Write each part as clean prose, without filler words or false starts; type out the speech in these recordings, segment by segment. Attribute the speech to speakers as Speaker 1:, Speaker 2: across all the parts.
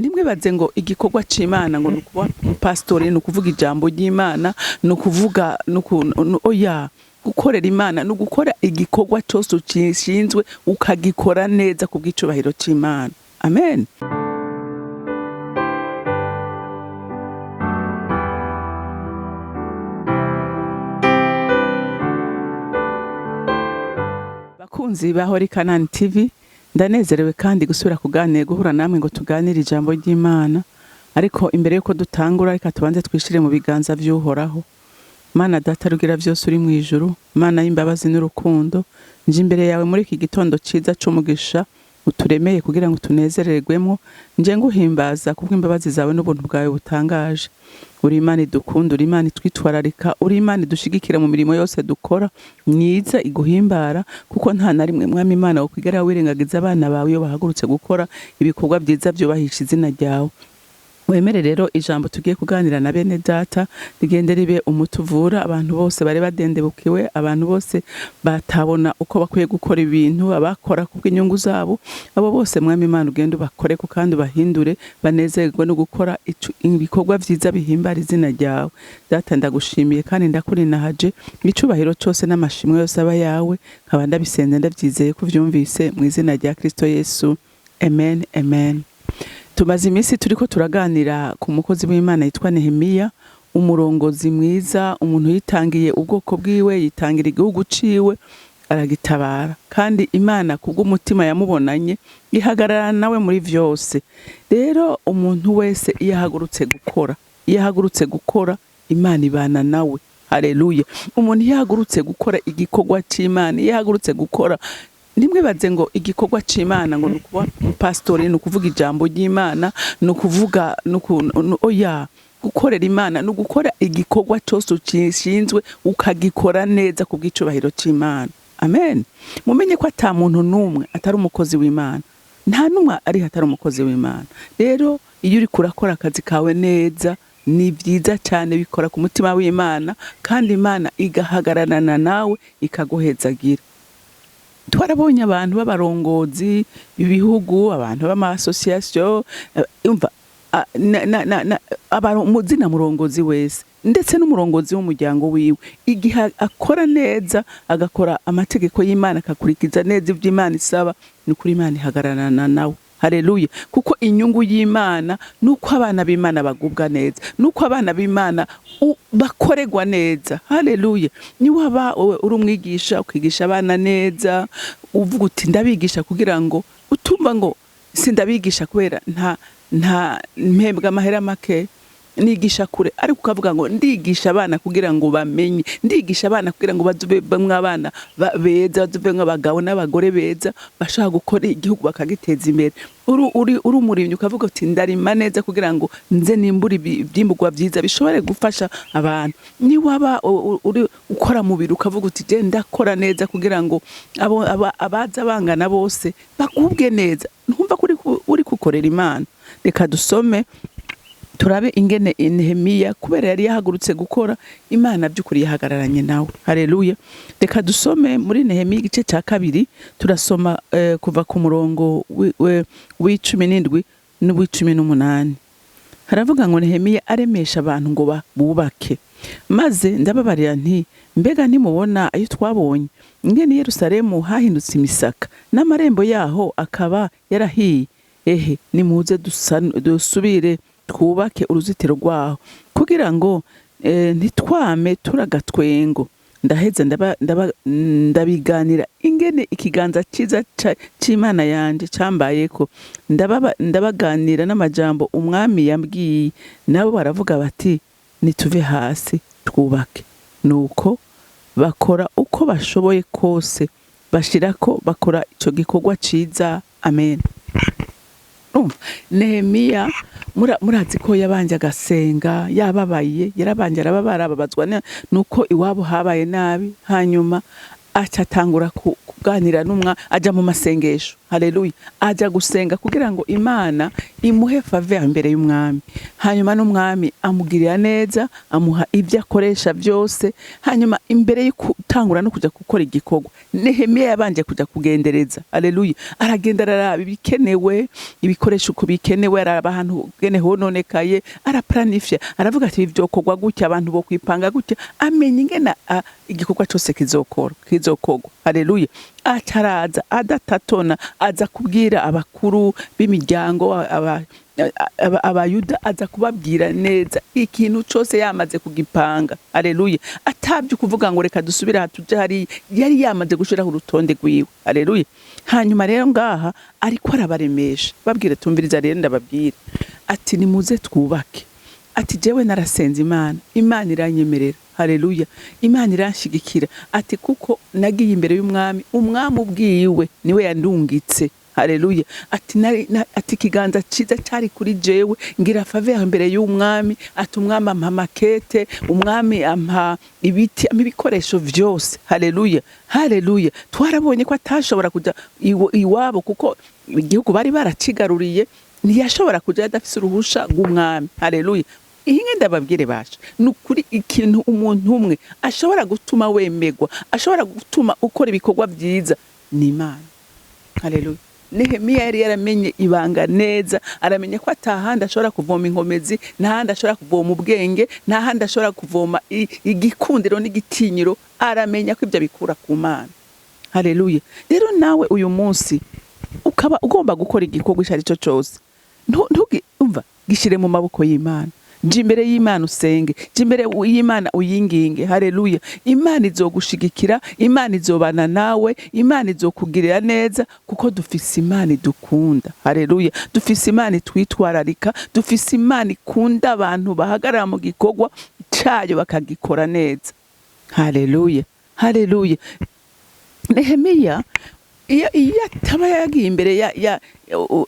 Speaker 1: Ntimwibaze ngo igikorwa c'Imana ngo ni ukuba umupasitori, ni ukuvuga ijambo ry'Imana, ni ukuvuga oya. Gukorera Imana ni ugukora igikorwa cose ushinzwe, ukagikora neza ku bw'icubahiro c'Imana. Amen. Bakunzi ba Holy Canaan TV, ndanezerewe kandi gusubira kuganira, guhura namwe ngo tuganire ijambo ry'Imana. Ariko imbere yuko dutangura, reka tubanze twishire mu biganza vy'Uhoraho. Mana Data rugira vyose uri mw'ijuru, Mana y'imbabazi n'urukundo, nje imbere yawe muri iki gitondo ciza c'umugisha uturemeye kugira ngo tunezererwemo. Nje nguhimbaza kubw'imbabazi zawe n'ubuntu bwawe butangaje. Uri Imana idukunda, uri Imana itwitwararika, uri Imana idushigikira mu mirimo yose dukora myiza iguhimbara, kuko nta na rimwe, Mwami Imana, wokwigera wirengagiza abana bawe iyo bahagurutse gukora ibikorwa vyiza vyubahisha izina ryawe. Wemere rero ijambo tugiye kuganira na bene data rigende ribe umuti uvura abantu bose bari badendebukiwe, abantu bose batabona uko bakwiye gukora ibintu, abakora kubw'inyungu zabo, abo bose, Mwami Imana, ugende ubakoreko kandi ubahindure banezerwe no gukora ibikorwa vyiza bihimbara izina ryawe. Data, ndagushimiye kandi ndakurinahaje, icubahiro cose n'amashimwe yose aba yawe, nkaba ndabisenze ndavyizeye ko uvyumvise, mu izina rya Kristo Yesu. Amen, amen. Tumaze iminsi turiko turaganira ku mukozi w'Imana yitwa Nehemiya, umurongozi mwiza, umuntu yitangiye ubwoko bwiwe, yitangira igihugu ciwe, aragitabara, kandi Imana kubw'umutima yamubonanye ihagarara nawe muri vyose. Rero umuntu wese iyo ahagurutse gukora, iyo ahagurutse gukora, Imana ibana nawe. Haleluya. Umuntu iyo ahagurutse gukora igikorwa c'Imana, iyo ahagurutse gukora, ntimwibaze ngo igikorwa c'Imana ngo ni ukuba umupasitori, ni ukuvuga ijambo ry'Imana, ni ukuvuga oya. Gukorera Imana ni ugukora igikorwa cose ushinzwe, ukagikora neza ku bw'icubahiro c'Imana. Amen. Mumenye ko ata muntu n'umwe atari umukozi w'Imana, nta n'umwe ari atari umukozi w'Imana. Rero iyo uriko urakora akazi kawe neza, ni vyiza cyane, bikora ku mutima w'Imana, kandi Imana igahagararana nawe ikaguhezagira. Twarabonye abantu b'abarongozi b'ibihugu, abantu b'ama-association, umva, muzina murongozi wese, ndetse n'umurongozi w'umuryango wiwe, igihe akora neza, agakora amategeko y'Imana, akakurikiza neza ibyo Imana isaba, ni ukuri Imana ihagararana nawe. Haleluya. Kuko inyungu y'Imana nuko abana b'Imana bagubwa neza, nuko abana b'Imana bakoregwa neza. Haleluya. Ni waba uri umwigisha, ukigisha abana neza, uvuga uti ndabigisha kugira ngo utumva ngo sindabigisha kubera nta mpembwa amahera make, nigisha kure, ariko ukavuga ngo ndigisha abana kugira ngo bamenye, ndigisha abana kugira ngo bazobe bamwe abana beza, bazobe nk'abagabo n'abagore beza bashaka gukora igihugu bakagiteza imbere. Uri umurimyi, ukavuga uti ndarima neza kugira ngo nze nimbure ivyimburwa vyiza bishobore gufasha abantu. Ni waba uri ukora mu biro, ukavuga uti je ndakora neza kugira ngo abaza bangana bose bagubwe neza, ntumva ko uri gukorera Imana. Reka dusome turabe ingene Nehemiya, kubera yari yahagurutse gukora, Imana by'ukuri yahagararanye nawe. Haleluya. Reka dusome muri Nehemiya igice cya 2, turasoma kuva ku murongo w'17 n'uw'18. Haravuga ngo Nehemiya aremesha abantu ngo bubake. Maze ndababarira nti mbega ntimubona ayo twabonye, ingene Yerusalemu hahindutse imisaka, n'amarembo yaho akaba yarahiye? Ehe, nimuze dusubire twubake uruzitiro rwaho, kugira ngo ntitwame turagatwengo. Ndaheza ndabiganira ingene ikiganza ciza c'Imana yanje cambayeko, ndabaganira n'amajambo umwami yambwiye. Nabo baravuga bati nituve hasi twubake. Nuko bakora uko bashoboye kose, bashirako bakora ico gikorwa ciza. Amen. Urumva, Nehemiya murazi ko yabanje agasenga yababaye, yarabanje arababara, ababazwa nuko iwabo habaye nabi, hanyuma aca atangura kuganira n'umwa, aja mu masengesho. Haleluya. Ajya gusenga kugira ngo Imana imuhe faveur imbere y'umwami. Hanyuma n'umwami amugirira neza, amuha ibyo akoresha byose. Hanyuma imbere yo gutangura no kujya gukora igikorwa, Nehemiya yabanje kujya kugendereza. Haleluya. Aragenda, araraba ibikenewe, ibikoresho uko bikenewe, araraba ahantu gene hononekaye, araplanifya, aravuga ati: "Ibi vyokorwa gutya, abantu bo kwipanga gutya." Amenya ingene igikorwa cyose kizokora, kizokorwa. Haleluya. Ataraza adatatona, aza kubwira abakuru b'imiryango, abayuda, aza kubabwira neza ikintu cose yamaze kugipanga. Haleluya. Atabye kuvuga ngo reka dusubire aha, tuje hariya, yari yamaze gushiraho urutonde rwiwe. Haleluya. Hanyuma rero ngaha ariko arabaremesha, babwira: "Tumviriza rero ndababwira," ati: "Nimuze twubake." Ati: "Jewe narasenze Imana, Imana iranyemerera. Haleluya. Imana iranshigikira." Ati: "Kuko nagiye imbere y'umwami, umwami ubwiwe niwe yandungitse." Haleluya. Ati ati ikiganza ciza cyari kuri jewe, ngira faveur imbere y'umwami. Ati: "Umwami ampa makete, umwami ampa ibiti, ampa ibikoresho vyose." Haleluya, haleluya. Twarabonye ko atashobora kuja iwabo kuko igihugu bari baracigaruriye, ntiyashobora kuja adafise uruhusha rw'umwami. Haleluya. Ihinge ndababwire basha, ni ukuri, ikintu umuntu umwe ashobora gutuma wemegwa, ashobora gutuma ukora ibikorwa byiza, ni Imana. Haleluya. Nehemiya yari yaramenye ibanga neza, aramenya ko atahandi ashobora kuvoma inkomezi, ntahandi ashobora kuvoma ubwenge, ntahandi ashobora kuvoma igikundiro n'igitinyiro. Aramenya ko ibyo abikura ku Mana. Haleluya. Rero nawe uyu munsi ukaba ugomba gukora igikorwa icyo ari cyo cyose, umva, gishyire mu maboko y'Imana. Jya imbere y'Imana usenge, jya imbere y'Imana uyinginge. Haleluya. Imana izogushigikira, Imana izobana nawe, Imana izokugirira neza, kuko dufise Imana idukunda. Haleluya. Dufise Imana itwitwararika, dufise Imana ikunda abantu bahagarara mu gikorwa cayo bakagikora neza. Haleluya, haleluya. Nehemiya iyo ataba yagiye imbere ya, ya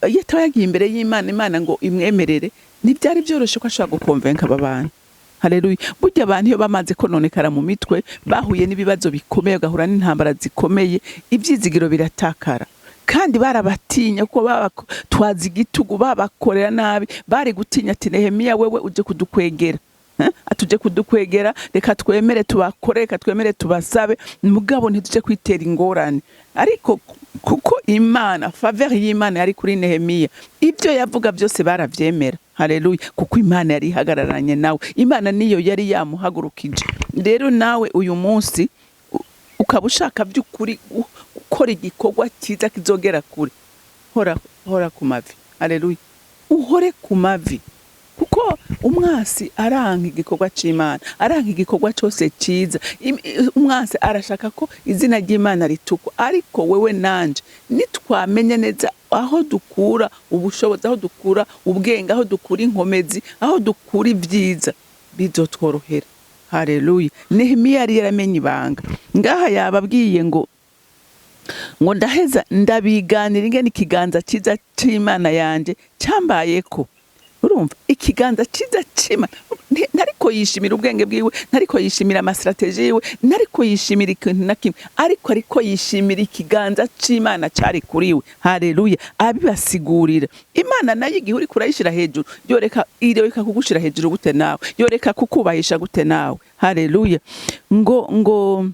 Speaker 1: iyo ataba yagiye imbere y'Imana, Imana ngo imwemerere, ntibyari byoroshye ko ashobora gukonvenka aba bantu. Haleluya. Burya abantu iyo bamaze kononekara mu mitwe, bahuye n'ibibazo bikomeye, bagahura n'intambara zikomeye, ibyizigiro biratakara. Kandi barabatinya kuko babatwaza igitugu, babakorera nabi. Bari gutinya ati: "Nehemiya, wewe uje kudukwegera. Eh? Atuje kudukwegera, reka twemere tubakore, reka twemere tubasabe, mugabo ntituje kwitera ingorane." Ariko kuko Imana, faveur y'Imana yari kuri Nehemiya, ibyo yavuga byose baravyemera. Haleluya. Kuko Imana yari ihagararanye nawe, Imana niyo yari yamuhagurukije. Rero nawe uyu munsi ukaba ushaka by'ukuri gukora igikorwa cyiza kizogera kure, hora, hora ku mavi. Haleluya. Uhore ku mavi, kuko umwasi aranka igikorwa c'Imana, aranka igikorwa cyose cyiza. Umwasi arashaka ko izina ry'Imana ritukwa. Ariko wewe nanje nitwamenye neza aho dukura ubushobozi, aho dukura ubwenge, aho dukura inkomezi, aho dukura ibyiza, bizotworohera. Haleluya. Nehemiya yari yaramenye ibanga. Ngaha yababwiye ngo ndaheza ndabiganira ingene ikiganza cyiza c'Imana yanje cyambayeko. Urumva, ikiganza cyiza c'Imana. Ntariko yishimira ubwenge bwiwe, ntariko yishimira ama stratégies yiwe, ntariko yishimira ikintu na kimwe, ariko yishimira ikiganza c'Imana cari kuri we. Haleluya. Abibasigurira. Imana nayo, igihe uriko urayishira hejuru, yoreka ireka kugushira hejuru gute nawe? Yoreka kukubahisha gute nawe? Haleluya. Ngo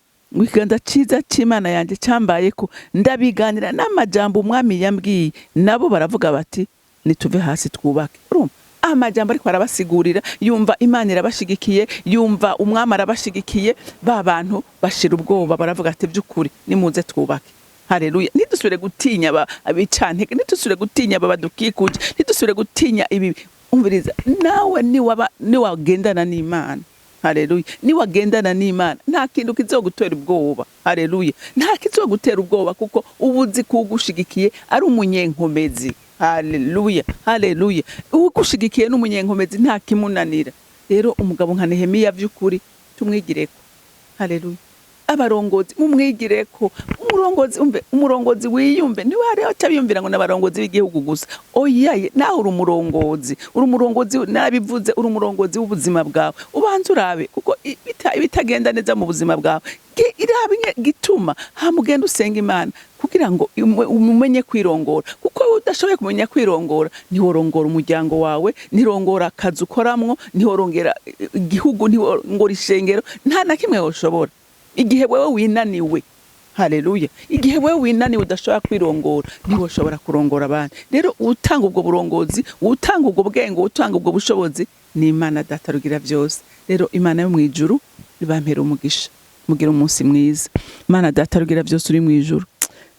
Speaker 1: ikiganza cyiza c'Imana yanjye cyambayeko, ndabiganira n'amajambo umwami yambwiye, nabo baravuga bati: "Nituve hasi twubake." Urumva amajambo ariko arabasigurira, yumva Imana irabashigikiye, yumva umwami arabashigikiye. Ba bantu bashira ubwoba, baravuga ati: "By'ukuri nimuze twubake." Haleluya. Ntidusubire gutinya abicantege, ntidusubire gutinya aba badukikuje, ntidusubire gutinya ibi. Umviriza, nawe niwaba niwagendana n'Imana, haleluya, niwagendana n'Imana, nta kintu kizogutera ubwoba. Haleluya. Nta kizogutera ubwoba, kuko uba uzi ko ugushigikiye ari umunyenkomezi. Haleluya, haleluya. Ugushigikiye n'umunyenkomezi, nta kimunanira. Rero umugabo nka Nehemiya, by'ukuri tumwigireko. Haleluya. Abarongozi mumwigireko. Umurongozi, umve, umurongozi wiyumve, niwe hariho atabiyumvira ngo n'abarongozi b'igihugu gusa. Oyaye, nawe uri umurongozi, uri umurongozi, nabivuze, uri umurongozi w'ubuzima bwawe. Ubanza urabe kuko ibitagenda neza mu buzima bwawe, irabe gituma hama ugenda usenga Imana kugira ngo umenye kwirongora, kuko wowe udashoboye kumenya kwirongora ntiworongora umuryango wawe, ntirongora akazi ukoramwo, ntiworongera igihugu, ntiworongora ishengero, nta na kimwe woshobora igihe wewe winaniwe. Haleluya! Igihe wewe winaniwe, udashobora kwirongora, ntiwoshobora kurongora abandi. Rero utanga ubwo burongozi, utanga ubwo bwenge, utanga ubwo bushobozi ni Imana Data Rugira byose. Rero Imana yo mu ijuru ibampera umugisha, mugira umunsi mwiza. Imana Data Rugira byose uri mu ijuru,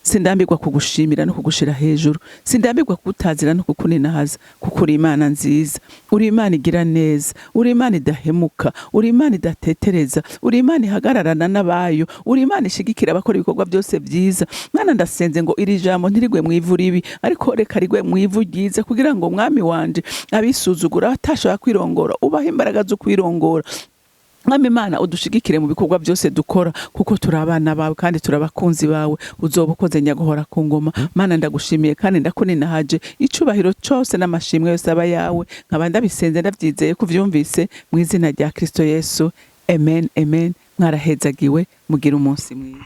Speaker 1: sindambirwa kugushimira no kugushira hejuru, sindambirwa kugutazira no kukuninahaza, kuko uri Imana nziza, uri Imana igira neza, uri Imana idahemuka, uri Imana idatetereza, uri Imana ihagararana n'abayo, uri Imana ishigikira abakora ibikorwa byose byiza. Mwana, ndasenze ngo iri jambo ntirigwe mu ivu ribi, ariko reka rigwe mu ivu ryiza, kugira ngo, Mwami wanje, abisuzugura, batashobora kwirongora, ubahe imbaraga zo kwirongora. Mwami Imana, udushigikire mu bikorwa byose dukora, kuko turi abana bawe kandi turi abakunzi bawe. Uzoba ukoze, nyaguhora ku ngoma. Mana, ndagushimiye kandi ndakuninahaje. Icubahiro cose n'amashimwe yose aba yawe. Nkaba ndabisenze ndavyizeye ko uvyumvise, mu izina rya Kristo Yesu, amen, amen. Mwarahezagiwe, mugira umunsi mwiza.